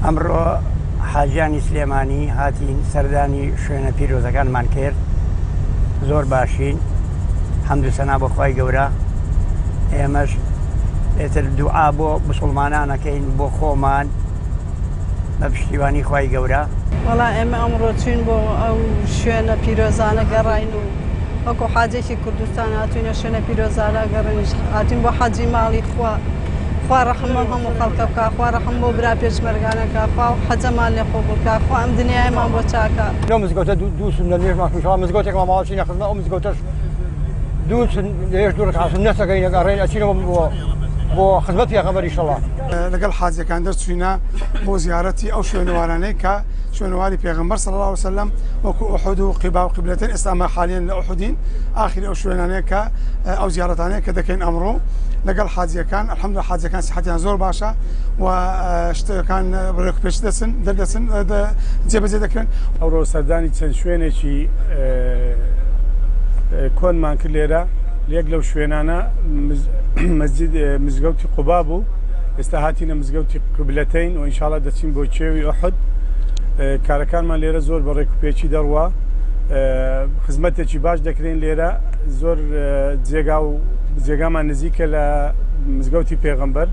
ئەمڕۆ حاجیانی سلێمانی هاتین سەردانی شوێنە پیرۆزەکانمان کرد، زۆر باشین، حەمد و سەنا بۆ خوای گەورە. ئێمەش ئێتر دوعا بۆ مسوڵمانان ئەکەین، بۆ خۆمان بە پشتیوانی خوای گەورە. وەڵا ئێمە ئەمڕۆ چوین بۆ ئەو شوێنە پیرۆزانە گەڕاین و وەکو حاجێکی کوردستان هاتوینە شوێنە پیرۆزانە گەڕێن، هاتوین بۆ حەجی ماڵی خوا. خوا ڕەحم بەم هەموو خەڵکە بکا، خوا ڕەحم بۆ برا پێشمەرگانە کا، خوا حەجەمان لێ قبوڵ کا، خوا ئەم دنیایەمان بۆ چاکا. لەو مزگەوتە دوو سوننە نوێژمان کرد، ئینشاڵڵا مزگەوتێکمان ماوە چینە خزمەت ئەو مزگەوتەش دوو نوێژ دوو ڕکعات سوننەت ئەکەین ئەگەڕێین ئەچینەوە بۆ خزمەت پێغەمبەر ئینشاڵڵا. لەگەڵ حاجیەکان دەرچووینە بۆ زیارەتی ئەو شوێنەوارانەی کە شوێنەواری پێغەمبەر صلی الله علیه وسلم وەکو ئوحد و قیبا و قیبلەتەین. ئێستا ئەمە حالیەن لە ئوحدین، ئاخری ئەو شوێنانەیە کە ئەو زیارەتانەیە کە دەکەین ئەمڕۆ لەگەڵ حاجیەکان. الحمدلله حاجیەکان سیحەتیان زۆر باشە و شتەکان ڕێکوپێک دەچن دەردەچن جێبەجێ دەکرێن. ئەوڕۆ سەردانی چەند شوێنێکی کۆنمان کرد لێرە، لە یەک لەو شوێنانە مزگەوتی قوبا بوو، ئێستا هاتینە مزگەوتی قبلەتەین و ئینشاڵا دەچین بۆ کێوی ئوحد. کارەکانمان لێرە زۆر بە ڕێکوپێکی دەڕوا، خزمەتێکی باش دەکرێن لێرە، زۆر جێگا و جێگامان نزیکە لە مزگەوتی پێغەمبەر.